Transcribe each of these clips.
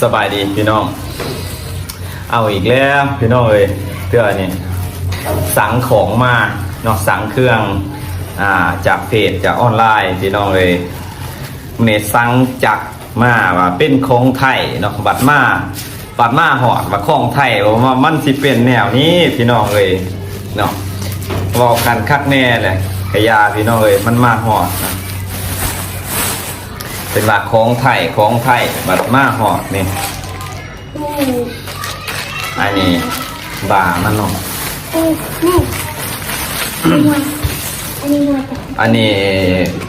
ສະບາຍດີພີ່ນ້ອງ ເອົາອີກແລ້ວພີ່ນ້ອງເອີຍ ເທື່ອນີ້ສັ່ງຂອງມາເນາະ ສັ່ງເຄື່ອງ ອ່າ ຈາກເຟສ ຈາກອອນລາຍພີ່ນ້ອງເອີຍ ນີ້ສັ່ງຈັກມາວ່າເປັນຂອງໄທເນາະ ບັດມາ ບັດມາຮອດວ່າຂອງໄທ ວ່າມັນຊິເປັນແນວນີ້ພີ່ນ້ອງເອີຍເນາະ ເວົ້າກັນຄັກແນ່ແຫຼະ ກະຢ່າພີ່ນ້ອງເອີຍ ມັນມາຮອດນະ ເພິ່ນວ່າຂອງໄທ ຂອງໄທ ບັດມາຮອດນີ້ ອັນນີ້ບ່າມັນເນາະ ອັນນີ້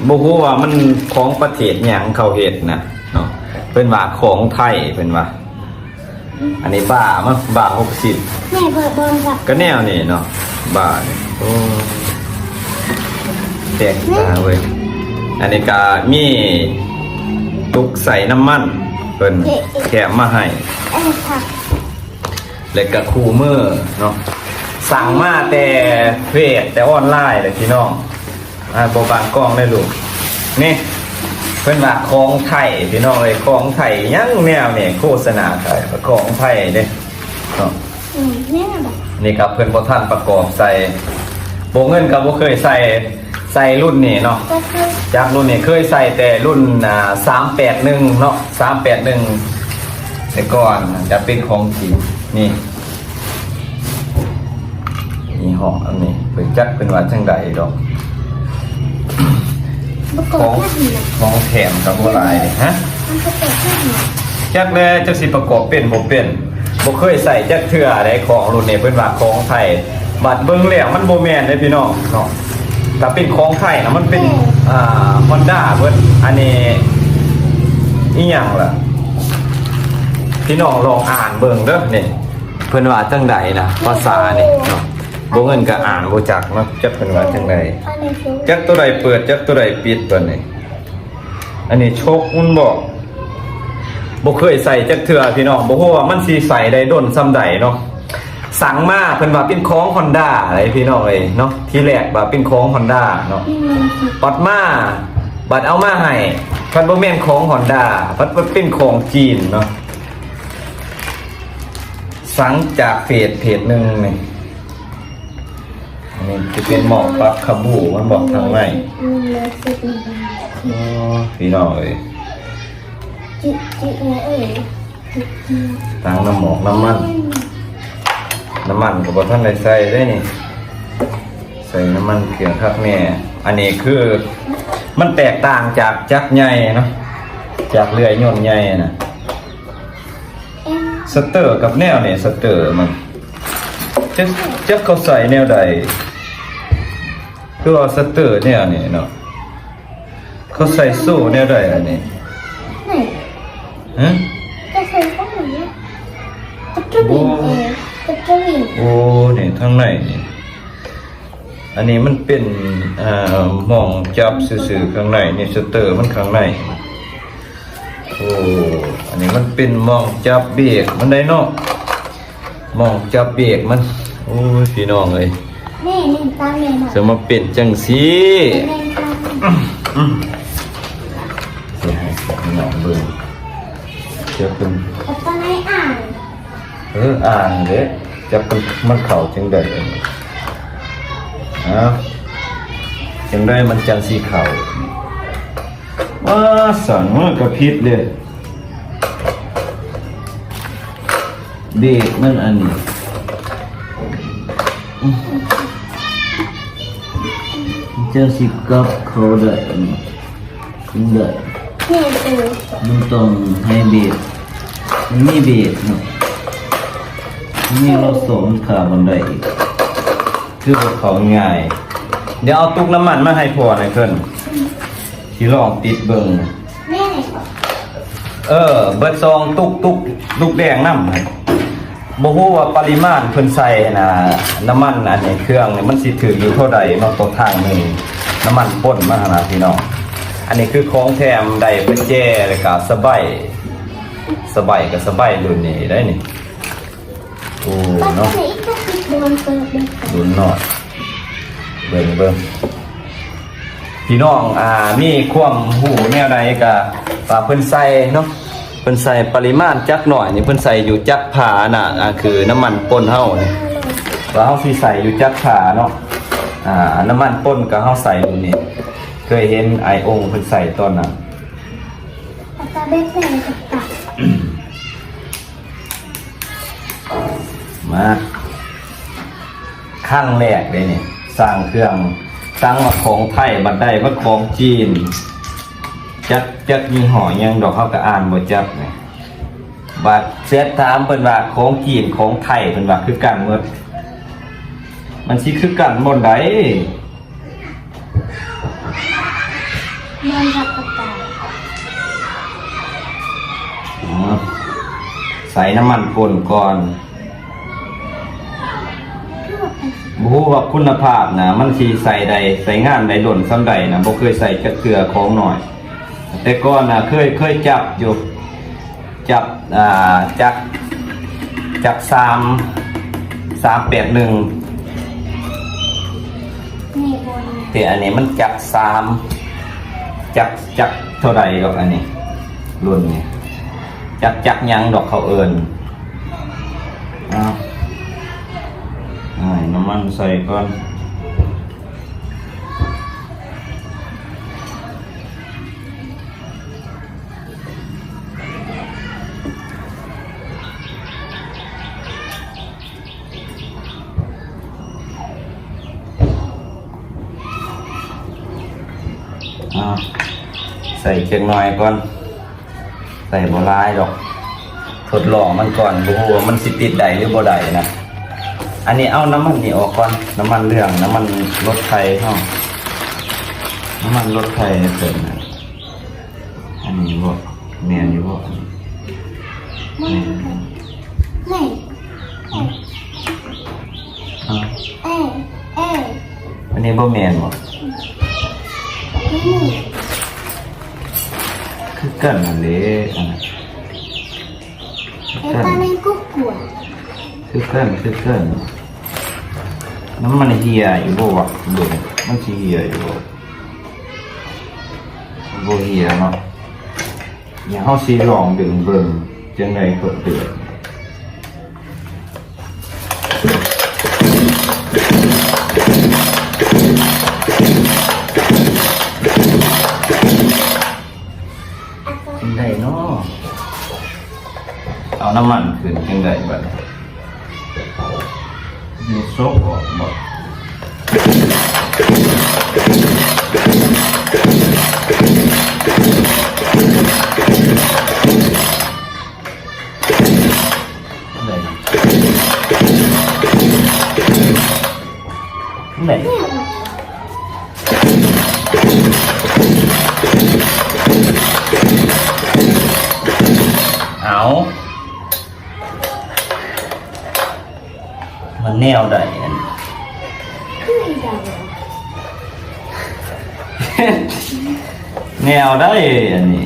ບໍ່ຮູ້ວ່າມັນຂອງປະເທດຫຍັງເຂົາເຮັດນະເນາະ ເພິ່ນວ່າຂອງໄທ ເພິ່ນວ່າ ອັນນີ້ບ່າມັນ ບ່າຫົກສິບ ແມ່ເປີດບ່ອນກັບ ກະແນວນີ້ເນາະ ບ່ານີ້ ໂອ້ ແປກຕາເວີຍ ອັນນີ້ກະມີຕຸກໃສ່ນ້ຳມັນ ເພິ່ນແຖມມາໃຫ້ ເອີ ແລະກະຄູ່ມືເນາະ ສັ່ງມາແຕ່ເຟສ ແຕ່ອອນລາຍແຫຼະພີ່ນ້ອງ ອ່າ ບໍ່ບາງກ້ອງເດ້ລູກ ນີ້ ເພິ່ນວ່າຂອງໄທພີ່ນ້ອງເອີຍ ຂອງໄທ ຫຍັງແນວນີ້ ໂຄສະນາຂາຍຂອງໄທເດ້ເນາະ ອືມ ນີ້ນະ ນີ້ກະເພິ່ນບໍ່ທັນປະກອບໃສ່ ບໍ່ ເງິນກະບໍ່ເຄີຍໃສ່ ໃສ່ລຸ້ນນີ້ເນາະ ຈັກລຸ້ນນີ້ເຄີຍໃສ່ແຕ່ລຸ້ນ ອ່າ ສາມແປດໜຶ່ງເນາະ ສາມແປດໜຶ່ງ ແຕ່ກ່ອນຈະເປັນຂອງຈີນ ນີ້ ຍີ່ຫໍ້ອັນນີ້ ເພິ່ນຈັກເພິ່ນວ່າຈັ່ງໃດດອກ ຂອງ ຂອງແຖມກະບໍ່ຫຼາຍເດ້ ຮະ ຈັກແລະ ຈັກຊິປະກອບເປັນບໍ່ເປັນ ບໍ່ເຄີຍໃຊ້ຈັກເທື່ອໃດ ຂອງລຸ້ນນີ້ເພິ່ນວ່າຂອງໄທ ບັດເບິ່ງແລ້ວມັນບໍ່ແມ່ນເດ້ພີ່ນ້ອງເນາະ ຖ້າເປັນຂອງໄທນະ ມັນເປັນ ອ່າ ຮອນດ້າເບິດ ອັນນີ້ອີ່ຫຍັງລະ ພີ່ນ້ອງລອງອ່ານເບິ່ງເດີນີ້ ເພິ່ນວ່າຈັ່ງໃດນະ ພາສານີ້ເນາະ ບໍ່ເງິນກະອ່ານບໍ່ຈັກເນາະ ຈັກເພິ່ນວ່າຈັ່ງໃດ ຈັກໂຕໃດເປີດ ຈັກໂຕໃດປິດ ບາດນີ້ ອັນນີ້ຊົກມັນບໍ ບໍ່ເຄີຍໃສ່ຈັກເທື່ອພີ່ນ້ອງ ບໍ່ຮູ້ວ່າມັນຊິໃສ່ໄດ້ດົນສ່ຳໃດເນາະ ສັ່ງມາເພິ່ນວ່າເປັນຂອງຮອນດ້າເດ້ພີ່ນ້ອງເອີຍເນາະ ທີແລກວ່າເປັນຂອງຮອນດ້າເນາະ ອືມ ບັດມາ ບັດເອົາມາໃຫ້ ພັດບໍ່ແມ່ນຂອງຮອນດ້າ ພັດເປັນຂອງຈີນເນາະ ສັ່ງຈາກເຟສ ເຟສໜຶ່ງນີ້ ອັນນີ້ຈະເປັນໝໍ້ປັບຂະບູມັນບອກທາງໃນ ໂອ້ ພີ່ນ້ອງເອີຍ ຕັງນ້ຳໝອກນ້ຳມັນ ນ້ຳມັນກະບໍ່ທັນໄດ້ໃສ່ເດ້ນີ້ ໃສ່ນ້ຳມັນເຄື່ອງຄັກແນ່ ອັນນີ້ຄືມັນແຕກຕ່າງຈາກຈັກໃຫຍ່ເນາະ ຈາກເລື່ອຍຍົນໃຫຍ່ນະ ສະເຕີກັບແນວນີ້ ສະເຕີມັນ ຈັກ ຈັກເຂົາໃສ່ແນວໃດ ຄືວ່າສະເຕີແນວນີ້ເນາະ ເຂົາໃສ່ໂສ້ແນວໃດອັນນີ້ ນີ້ ຮະ ກະໃສ່ຂອງມັນນະ ກະຈະວິນ ໂອ້ ເອີ ກະຈະວິນ ໂອ້ ນີ້ທາງໃນນີ້ ອັນນີ້ມັນເປັນ ອ່າ ໝ່ອງຈັບຊື່ໆ ຂ້າງໃນນີ້ ສະເຕີມັນຂ້າງໃນ ໂອ້ ອັນນີ້ມັນເປັນໝ່ອງຈັບເບກມັນໄດ໋ເນາະ ໝ່ອງຈັບເບກມັນ ໂອ້ຍ ພີ່ນ້ອງເອີຍ ແມ່ ແມ່ນຕາມແມ່ເນາະ ຈະມາເປັນຈັ່ງຊີ້ ແມ່ນຕາມ ອືມ ຊິໃຫ້ພວກນ້ອງເບິ່ງ ເຈົ້າເພິ່ນ ເອົາໄປໃນອ່າງ ເອີ ອ່າງເດ້ ຈັກມັນ ມັນເຂົ້າຈັ່ງໃດ ເອົ້າ ຈັ່ງໃດມັນຈັ່ງຊິເຂົ້າ ວ່າຊັ້ນ ມັນກະຜິດເດ້ ເບກມັນອັນນີ້ ມັນຈັ່ງຊິກັບເຂົ້າໄດ້ ຈັ່ງໃດ ແມ່ນເອີຍ ມັນຕ້ອງໃຫ້ເບກ ມັນມີເບກເນາະ ມັນມີລອກສອງ ມັນຂ້າມມັນໄດ້ອີກ ຄືວ່າເຂົ້າງ່າຍ ດຽວເອົາຕຸກນ້ຳມັນມາໃຫ້ພໍ່ໜ່ອຍເພິ່ນ ຊິລອງຕິດເບິ່ງ ແມ່ນ ເອີ ເບິດສອງຕຸກ ຕຸກ ຕຸກແດງນຳ ບໍ່ຮູ້ວ່າປະລິມານເພິ່ນໃສ່ຫັ້ນນະ ນ້ຳມັນອັນນີ້ ເຄື່ອງນີ້ມັນຊິຖືກຢູ່ເທົ່າໃດເນາະ ຕໍ່ຖັງໜຶ່ງ ນ້ຳມັນປົນມາຫັ້ນນະພີ່ນ້ອງ ອັນນີ້ຄືຂອງແຖມ ໄດ້ປະແຈ ແລ້ວກະສະໄບ ສະໄບກະສະໄບລຸ້ນນີ້ໄດ໋ນີ້ ໂອ້ ເນາະ ລຸ້ນນ້ອຍ ເບິ່ງ ເບິ່ງ ພີ່ນ້ອງ ອ່າ ມີຄວາມຮູ້ແນວໃດກະຝາກເພິ່ນໃສ່ເນາະ ເພິ່ນໃສ່ປະລິມານຈັກໜ້ອຍນີ້ ເພິ່ນໃສ່ຢູ່ຈັກຝານະ ອ່າ ຄືນ້ຳມັນປົ່ນເຮົານີ້ ວ່າເຮົາຊິໃສ່ຢູ່ຈັກຝາເນາະ. ອ່າ ນ້ຳມັນປົ່ນກໍເຮົາໃສ່ຢູ່ນີ້ ເຄີຍເຫັນອ້າຍອົງເພິ່ນໃສ່ຕອນນັ້ນ. ມາ ຄັ້ງແລກເດ້ນີ້ ສ້າງເຄື່ອງ ສັ່ງມາຂອງໄທ ບັດໄດ້ມາຂອງຈີນ ຈັກ ຈັກຍີ່ຫໍ້ຫຍັງດອກ ເຮົາກໍອ່ານບໍ່ຈັກນີ້. ບັດແຊັດຖາມເພິ່ນວ່າ ຂອງຈີນ ຂອງໄທ ເພິ່ນວ່າຄືກັນໝົດ. ມັນຊິຄືກັນບ່ອນໃດ? ນອນທັບປາກກາ. ອືມ ໃສ່ນ້ຳມັນປົ່ນກ່ອນ. ບໍ່ຮູ້ວ່າຄຸນນະພາບນະ ມັນຊິໃສ່ໄດ້ ໃຊ້ງານໄດ້ດົນສ່ຳໃດນະ ບໍ່ເຄີຍໃສ່ຈັກເທື່ອ ຂອງນ້ອຍ. ແຕ່ກ່ອນນະ ເຄີຍ ເຄີຍຈັບຢູ່ ຈັກ ອ່າ ຈັກ ຈັກສາມ ສາມແປດໜຶ່ງ ແຕ່ອັນນີ້ມັນຈັກສາມ ຈັກ ຈັກເທົ່າໃດດອກ ອັນນີ້ລຸ້ນນີ້ ຈັກ ຈັກຫຍັງດອກເຂົາເອີ້ນ. ເອົາ ໃສ່ນ້ຳມັນໃສ່ກ່ອນ. ເອົາ ໃສ່ຈັກໜ້ອຍກ່ອນ ໃສ່ບໍ່ຫຼາຍດອກ ທົດລອງມັນກ່ອນ ບໍ່ຮູ້ວ່າມັນຊິຕິດໄດ້ຫຼືບໍ່ໄດ້ນະ. ອັນນີ້ເອົານ້ຳມັນນີ້ອອກກ່ອນ ນ້ຳມັນເຫຼືອງ ນ້ຳມັນລົດໄຖເຮົາ ນ້ຳມັນລົດໄຖໃສ່ນະ. ອັນນີ້ບໍ່ ແມ່ນຢູ່ບໍ່? ອັນນີ້ ແມ່ນ ແມ່ນ ແມ່ນ ເອີ ເອີ ອັນນີ້ບໍ່ແມ່ນບໍ່? ອືມ ຄືກັນຫັ້ນເດ້ ອັນນັ້ນ ຄືກັນ ຄືກັນ ຄືກັນ. ນ້ຳມັນເຫ່ຍຢູ່ບໍ່ວະ? ເບິ່ງ ມັນຊິເຫ່ຍຢູ່ບໍ່? ບໍ່ເຫ່ຍເນາະ. ດຽວເຮົາຊິລອງດຶງເບິ່ງ ຈັ່ງໃດກໍເກີດ ຈັ່ງໃດເນາະ. ເອົານ້ຳມັນຂຶ້ນຈັ່ງໃດບັດນີ້? ມີໂຊກອອກບໍ່? ແມ່ນ ເອົາ ມັນແນວໃດອັນນີ້? ແນວໃດອັນນີ້?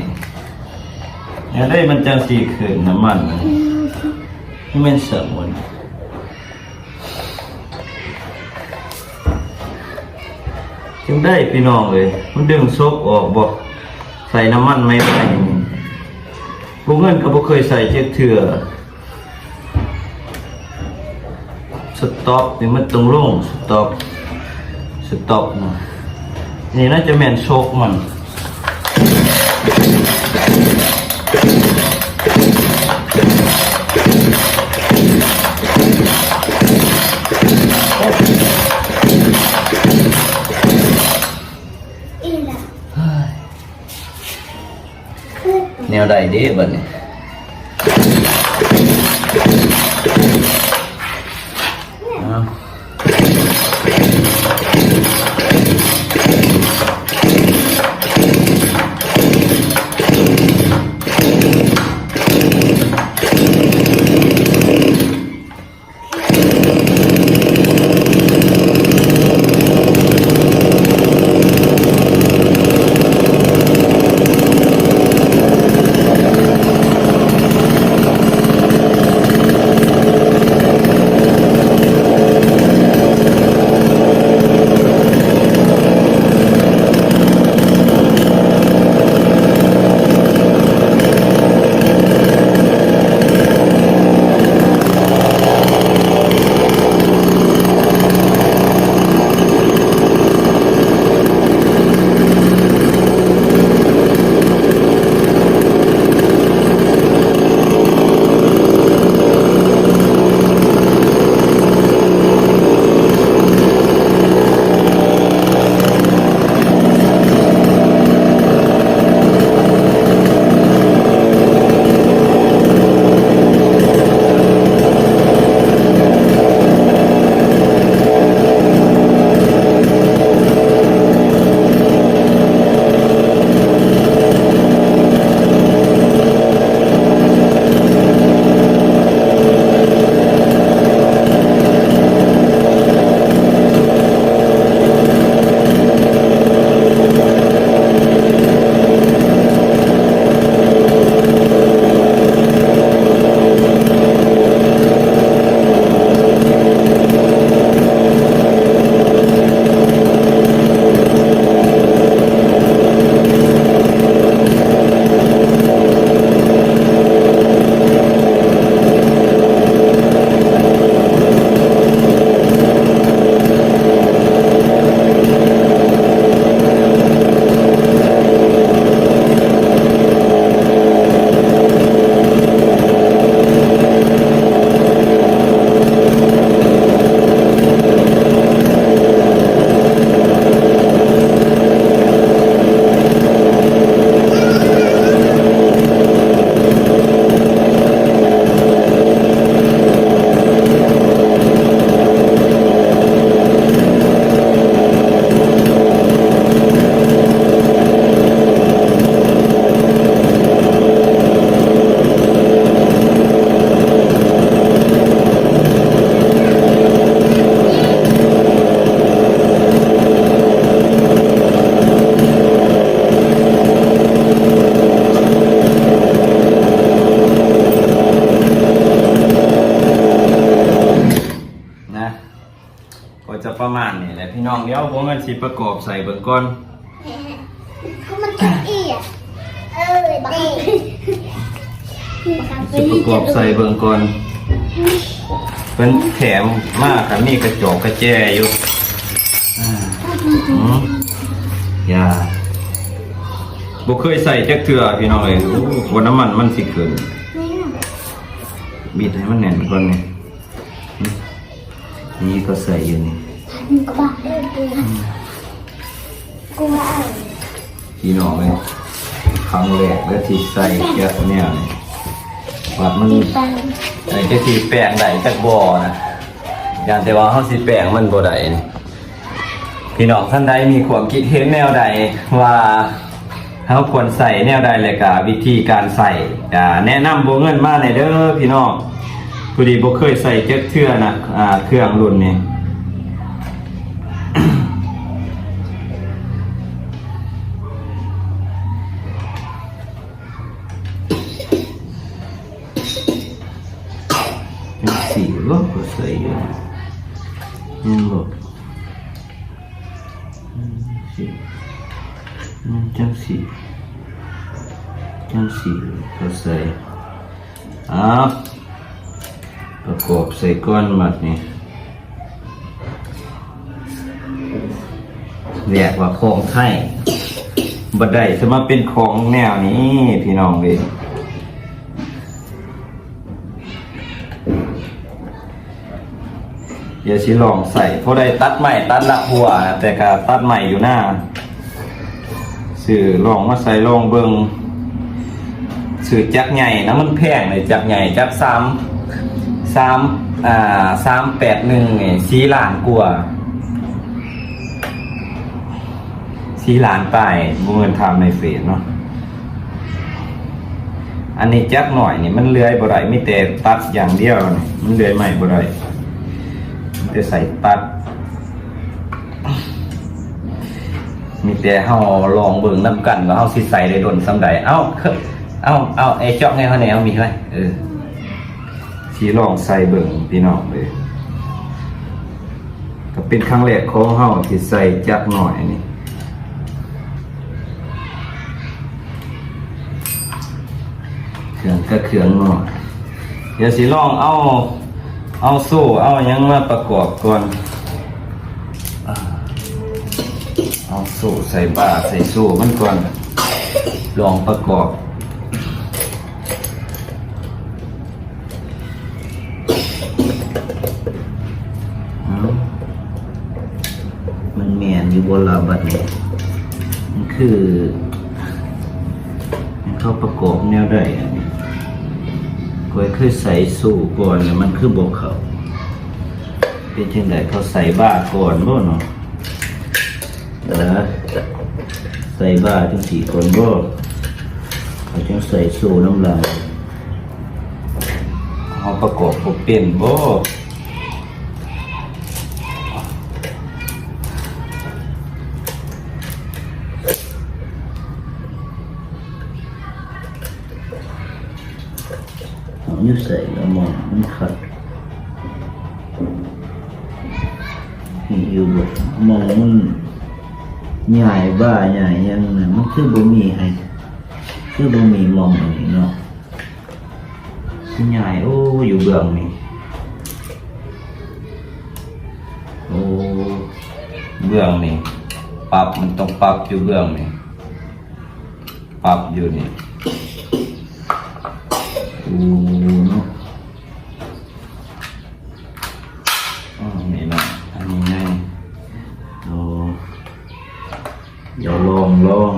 ແນວໃດມັນຈັ່ງຊິຂຶ້ນນ້ຳມັນ? ອືມ ມັນແມ່ນສະໝຸນ ຈັ່ງໃດພີ່ນ້ອງເອີຍ? ມັນດຶງສົກອອກບໍ່? ໃສ່ນ້ຳມັນໃໝ່ໆ ຜູ້ເງິນກໍບໍ່ເຄີຍໃສ່ຈັກເທື່ອ. ສະຕັອບນີ້ມັນຕ້ອງລົງ ສະຕັອບ ສະຕັອບນະ. ນີ້ໜ້າຈະແມ່ນສົກມັນ. ແນວໃດເດ້ບັດນີ້? ເອົາ. ນ້ອງ ດຽວພວກເງິນຊິປະກອບໃສ່ເບິ່ງກ່ອນ. ເພາະມັນເປັນອີ່ ເອີຍ ບັກ ຊິປະກອບໃສ່ເບິ່ງກ່ອນ. ເພິ່ນແຖມມາກໍມີກະຈອກກະແຈຢູ່. ອາ ອືມ ຢ່າ ບໍ່ເຄີຍໃສ່ຈັກເທື່ອ ພີ່ນ້ອງເອີຍ. ໂອ້ ວ່ານ້ຳມັນມັນຊິຂຶ້ນ. ບິດໃຫ້ມັນແໜ້ນກ່ອນນີ້. ນີ້ກໍໃສ່ຢູ່ນີ້ ພີ່ນ້ອງເອີຍ. ຄັ້ງແລກເລີຍທີ່ໃສ່ແກັບແນວນີ້ ວ່າມັນ ເອີ ຈັກຊິແປງໄດ້ຈັກບໍ່ນະ. ຢ້ານແຕ່ວ່າເຮົາຊິແປງມັນບໍ່ໄດ້ນີ້. ພີ່ນ້ອງທ່ານໃດມີຄວາມຄິດເຫັນແນວໃດ ວ່າເຮົາຄວນໃສ່ແນວໃດ ແລະກະວິທີການໃສ່ ກະແນະນຳບົວເງິນມາແດ່ເດີພີ່ນ້ອງ. ພໍດີບໍ່ເຄີຍໃສ່ຈັກເທື່ອນະ ອ່າ ເຄື່ອງລຸ້ນນີ້. ຈັ່ງຊີ້ບໍ່ ກໍໃສ່ຢູ່ ແມ່ນບໍ່? ອືມ ຈັ່ງຊີ້ ອືມ ຈັ່ງຊີ້ ຈັ່ງຊີ້ ກໍໃສ່. ອ້າວ ປະກອບໃສ່ກ່ອນບັດນີ້. ຮຽກວ່າຂອງໄທ ບໍ່ໄດ້ ສະມາເປັນຂອງແນວນີ້ ພີ່ນ້ອງເອີຍ. ດຽວຊິລອງໃສ່ ພໍໄດ້ຕັດໄມ້ຕັດລາກຫົວ ແຕ່ກະຕັດໄມ້ຢູ່ນາ. ຊື້ລອງມາໃສ່ລອງເບິ່ງ. ຊື້ຈັກໃຫຍ່ນະ ມັນແພງເລີຍ ຈັກໃຫຍ່ ຈັກສາມ ສາມ ອ່າ ສາມແປດໜຶ່ງນີ້ ສີ່ລ້ານກວ່າ ສີ່ລ້ານປາຍ. ບໍ່ແມ່ນຖາມໃນເຟສເນາະ. ອັນນີ້ຈັກໜ້ອຍນີ້ມັນເລື່ອຍບໍ່ໄດ້ ມີແຕ່ຕັດຢ່າງດຽວນີ້ ມັນເລື່ອຍໄມ້ບໍ່ໄດ້ ມີແຕ່ໃສ່ຕັດ. ມີແຕ່ເຮົາລອງເບິ່ງນຳກັນວ່າເຮົາຊິໃສ່ໄດ້ດົນສ່ຳໃດ. ເອົາ ເອົາ ເອົາ ໄອ້ຈອກໃຫ້ເຮົາແດ່ ເອົາມີດໄວ້ ເອີ ຊິລອງໃສ່ເບິ່ງພີ່ນ້ອງເອີຍ. ກໍເປັນຄັ້ງແລກຂອງເຮົາທີ່ໃສ່ຈັກໜ້ອຍນີ້. ເຄື່ອງກະເຄື່ອງເນາະ. ດຽວຊິລອງເອົາ ເອົາໂສ້ເອົາຫຍັງມາປະກອບກ່ອນ. ເອົາໂສ້ໃສ່ບ່າໃສ່ໂສ້ມັນກ່ອນ ລອງປະກອບ. ເອົ້າ ມັນແມ່ນຢູ່ບໍ່ລະບັດນີ້? ມັນຄື ມັນເຂົ້າປະກອບແນວໃດອັນນີ້? ຂ້ອຍເຄີຍໃສ່ໂສ້ກ່ອນແລ້ວ ມັນຄືບໍ່ເຂົ້າ. ເປັນຈັ່ງໃດ ເຂົາໃສ່ບ່າກ່ອນບໍ່ເນາະ? ເອີ ໃສ່ບ່າຈັ່ງຊີ້ກ່ອນບໍ່? ເຂົາຈັ່ງໃສ່ໂສ້ນຳຫຼັງ. ເຮົາປະກອບບໍ່ເປັນບໍ່? ເອົາຢູ່ໃສລະໝ່ອງມັນຂັດ? ມີຢູ່ບໍ່? ໝ່ອງມັນ ຍ້າຍບ່າຍ້າຍຫຍັງນະ ມັນຄືບໍ່ມີໃຫ້ ຄືບໍ່ມີໝ່ອງອັນນີ້ເນາະ. ຊິຍ້າຍ ໂອ້ ຢູ່ເບື້ອງນີ້ ໂອ້ ເບື້ອງນີ້ ປັບ ມັນຕ້ອງປັບຢູ່ເບື້ອງນີ້ ປັບຢູ່ນີ້ ໂອ້ ເນາະ. ອໍ ນີ້ເນາະ ອັນນີ້ໃຫຍ່ ໂອ້ ດຽວລອງ ລອງ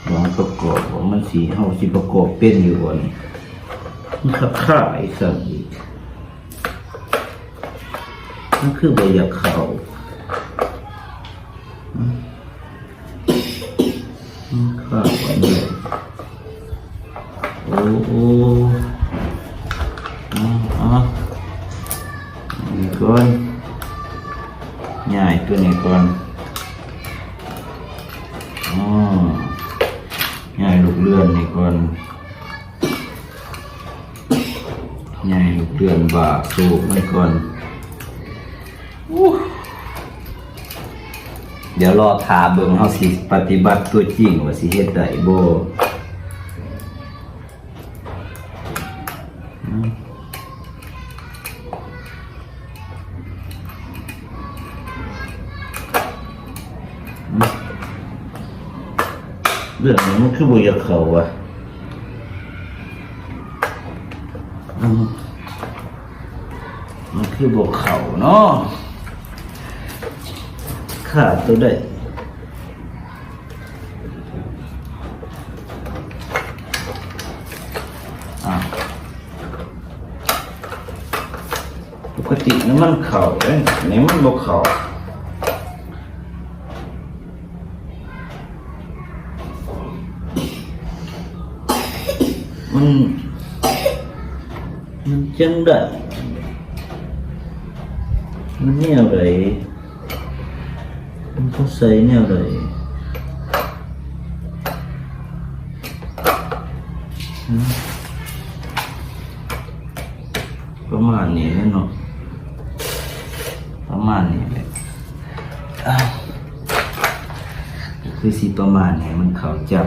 ລອງປະກອບວ່າມັນຊິ ເຮົາຊິປະກອບເປັນຢູ່ບໍ່ນີ້? ມັນຄາໆອີກຊັ້ນອີກ ມັນຄືບໍ່ຢາກເຂົ້າ. ອືມ ມັນຄາໄວ້ເລີຍ. ໂອ້ ໂອ້ ເອົາ ເອົາ ນີ້ກ່ອນ ຍ້າຍຕົວນີ້ກ່ອນ. ອໍ ຍ້າຍລູກເລື່ອນນີ້ກ່ອນ ຍ້າຍລູກເລື່ອນບ່າໂສ້ມັນກ່ອນ. ໂອ້ ດຽວລໍຖ້າເບິ່ງ ເຮົາຊິປະຕິບັດຕົວຈິງວ່າຊິເຮັດໄດ້ບໍ່. ອືມ ອືມ ເລື່ອງນີ້ມັນຄືບໍ່ຢາກເຂົ້າວະ? ອືມ ມັນຄືບໍ່ເຂົ້າເນາະ? ຂາດຕົວໃດ? ອາ ປົກກະຕິນີ້ມັນເຂົ້າເດ້ ອັນນີ້ມັນບໍ່ເຂົ້າ. ມັນ ມັນຈັ່ງໃດ? ມັນແນວໃດ? ມັນຕ້ອງໃສ່ແນວໃດ? ປະມານນີ້ແຫຼະເນາະ ປະມານນີ້ແຫຼະ. ອາ ຄືຊິປະມານໃຫ້ມັນເຂົ້າຈຳ.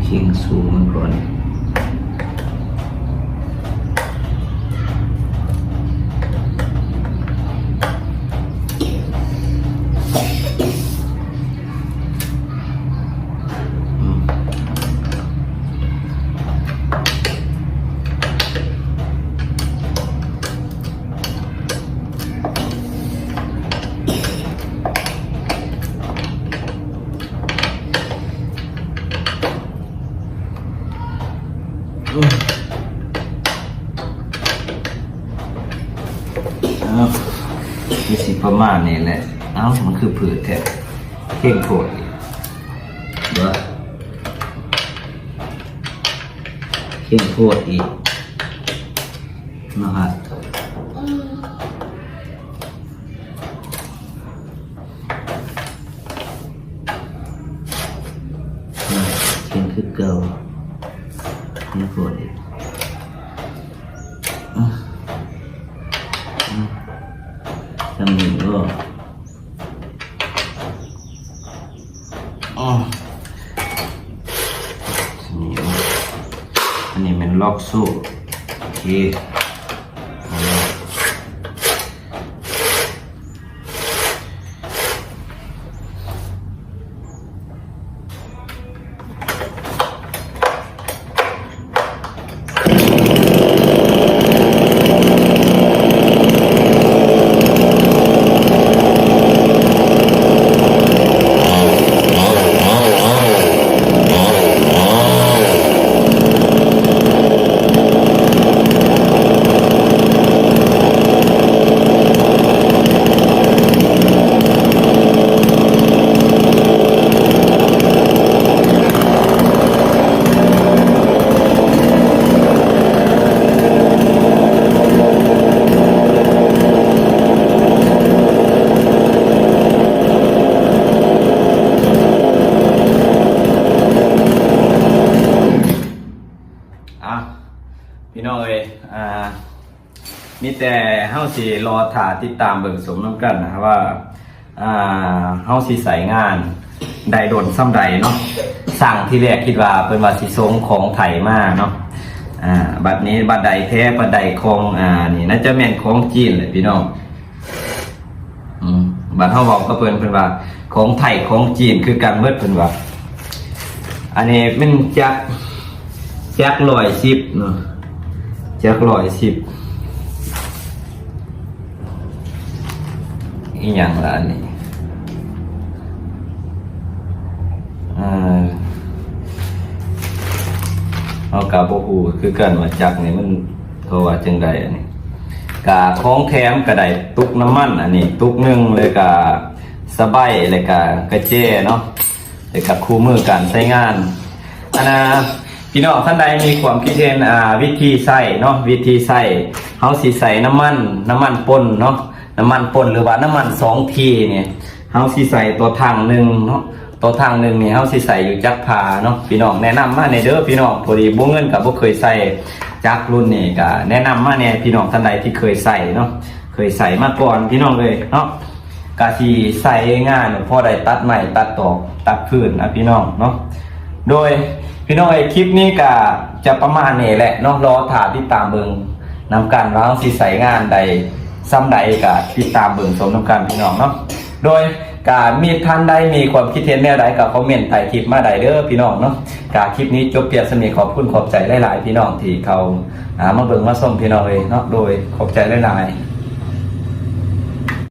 ເຄັ່ງສູງມັນກ່ອນ. ເອົ້າ ຄືຊິປະມານນີ້ແຫຼະ. ເອົ້າ ມັນຄືພືດແທ້ ເຄັ່ງໂພດອີກເດີ ເຄັ່ງໂພດອີກເນາະຮະ. ອືມ ເກັ່ງຄືເກົ່າ ເກັ່ງກວ່ານີ້. ອືມ ອືມ ຈຳນີ້ບໍ່? ອໍ ນີ້ ອັນນີ້ແມ່ນລັອກໂສ້. ໂອເຄ ເອົາລະ. ອ່ະ ພີ່ນ້ອງເອີຍ ອ່າ ມີແຕ່ເຮົາຊິລໍຖ້າຕິດຕາມເບິ່ງຊົມນຳກັນນະວ່າ ອ່າ ເຮົາຊິໃຊ້ງານໄດ້ດົນສ່ຳໃດເນາະ. ຊ່າງທີແລກຄິດວ່າເພິ່ນວ່າຊິສົ່ງຂອງໄທມາເນາະ ອ່າ ບັດນີ້ບັດໃດແທ້ ບັດໃດຂອງ ອ່າ ນີ້ໜ້າຈະແມ່ນຂອງຈີນແຫຼະພີ່ນ້ອງ. ອືມ ບາດເຮົາເວົ້າກັບເພິ່ນ ເພິ່ນວ່າຂອງໄທຂອງຈີນຄືກັນໝົດ ເພິ່ນວ່າ. ອັນນີ້ແມ່ນຈັກ ຈັກຮ້ອຍສິບເນາະ ຈັກຮ້ອຍສິບ. ອີ່ຫຍັງລະອັນນີ້? ເອີ ເຮົາກໍບໍ່ຮູ້ຄືກັນວ່າຈັກນີ້ມັນເຂົາວ່າຈັ່ງໃດ. ອັນນີ້ກະຂອງແຖມກໍໄດ້ຕຸກນ້ຳມັນ ອັນນີ້ຕຸກໜຶ່ງ ແລ້ວກະສະໄບ ແລ້ວກະກະແຈເນາະ ແລ້ວກະຄູ່ມືການໃຊ້ງານ. ອັນນ່າ ພີ່ນ້ອງທ່ານໃດມີຄວາມຄິດເຫັນ ອ່າ ວິທີໃຊ້ເນາະ ວິທີໃຊ້ ເຮົາຊິໃສ່ນ້ຳມັນ ນ້ຳມັນປົ່ນເນາະ ນ້ຳມັນປົ່ນ ຫຼືວ່ານ້ຳມັນສອງທີນີ້ ເຮົາຊິໃສ່ຕໍ່ຖັງໜຶ່ງເນາະ ຕໍ່ຖັງໜຶ່ງນີ້ເຮົາຊິໃສ່ຢູ່ຈັກຜ້າເນາະ. ພີ່ນ້ອງແນະນຳມາແດ່ເດີພີ່ນ້ອງ ພໍດີບໍ່ເງິນກໍບໍ່ເຄີຍໃສ່ຈັກລຸ້ນນີ້ ກໍແນະນຳມາແດ່ພີ່ນ້ອງທ່ານໃດທີ່ເຄີຍໃສ່ເນາະ ເຄີຍໃສ່ມາກ່ອນພີ່ນ້ອງເອີຍເນາະ. ກະຊິໃຊ້ງານພໍໄດ້ຕັດໄມ້ຕັດຕອກຕັດຟືນນະພີ່ນ້ອງເນາະ. ໂດຍພີ່ນ້ອງເອີຍ ຄລິບນີ້ກະຈະປະມານນີ້ແຫຼະເນາະ ລໍຖ້າຕິດຕາມເບິ່ງນຳກັນວ່າເຮົາຊິໃຊ້ງານໄດ້ສ່ຳໃດ ກະຕິດຕາມເບິ່ງຊົມນຳກັນພີ່ນ້ອງເນາະ. ໂດຍກະມີທ່ານໃດມີຄວາມຄິດເຫັນແນວໃດ ກະຄອມເມັນໃຕ້ຄລິບມາໄດ້ເດີພີ່ນ້ອງເນາະ. ກະຄລິບນີ້ຈົບພຽງສ່ຳນີ້ ຂອບຄຸນຂອບໃຈຫຼາຍໆ ພີ່ນ້ອງທີ່ເຂົ້າ ອ່າ ມາເບິ່ງມາຊົມພີ່ນ້ອງເອີຍເນາະ. ໂດຍຂອບໃຈຫຼາຍໆ.